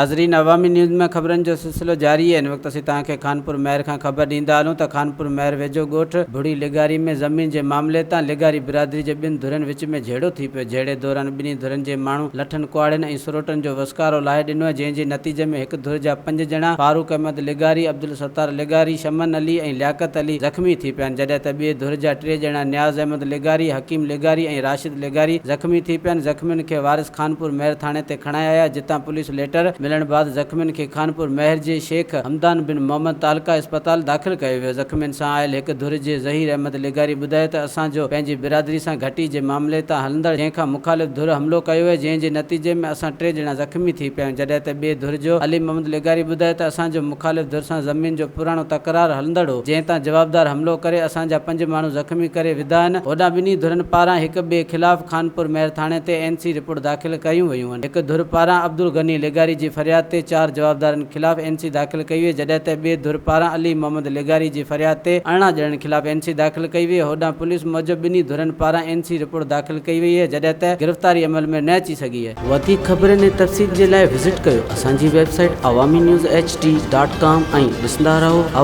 ناظرين عوامي نيوز ۾ خبرن جو سلسلو جاري آهي. هن وقت اسين توهان کي خانپور مهر کان خبر ڏيندا هلون ته خانپور مهر ويجهو ڳوٺ ڀڙي لغاري ۾ زمين جي معاملي تان لغاري برادري جي ٻن ڌرين وچ ۾ جهيڙو ٿي پيو. جهيڙي دوران ٻنهي ڌرين جي ماڻهو لٺن ڪهاڙين ۽ سروٽن جو وسڪارو لاهي ڏنو جنهن جي نتيجي ۾ هڪ ڌر جا پنج ڄڻا فاروق احمد لغاري، عبدالستار لغاري، شمن علي ۽ لياقت علي زخمي ٿي پيا آهن جڏهن ته ٻئي ڌر جا ٽي ڄڻا نياز احمد لغاري، حڪيم لغاري ۽ راشد لغاري زخمي ٿي پيا آهن. زخمين کي وارث خانپور مهر ٿاڻي تي کڻائي آيا جتان پوليس ليٽر ملڻ بعد زخمين کي خانپور مهر جي شيخ حمدان بن محمد تعلقه اسپتال داخل ڪيو ويو. زخمين سان آيل هڪ ڌر جي ظهير احمد لغاري ٻڌايو ته اسان جو پنهنجي برادري سان گهٽي جي معاملي تان هلندڙ جنهن کان مخالف ڌر حملو ڪيو ويو جنهن جي نتيجي ۾ اسان ٽي ڄڻا زخمي ٿي پيا آهيون جڏهن ته ٻئي ڌر جو علي محمد لغاري ٻڌايو ته اسان جو مخالف ڌر سان زمين جو پراڻو تڪرار هلندڙ هو جنهن تان جوابدار حملو ڪري اسان جا پنج ماڻهو زخمي ڪري وڌا آهن هوڏانهن ٻنهي ڌرين پاران هڪ ٻئي خلاف خانپور مهر ٿاڻي تي اين سي رپورٽ داخل ڪيون ويون آهن. هڪ ڌر پاران عبدالغني لغاري جي فرياد تي چار جوابدارن خلاف اين سي داخل ڪئي وئي جڏهن ته ٻئي ڌر پاران علي محمد لغاري جي فرياد تي 18 ڄڻن خلاف اين سي داخل ڪئي وئي. هوڏانهن پوليس موجب ٻنهي ڌرين پاران اين سي رپورٽ داخل ڪئي وئي آهي جڏهن ته گرفتاري عمل ۾ نه اچي سگهي آهي. وڌيڪ خبرن ۽ تفصيل جي لاء وزٽ ڪيو اسان جي website Awami news H D dot com ۽ ڏسندا رهو.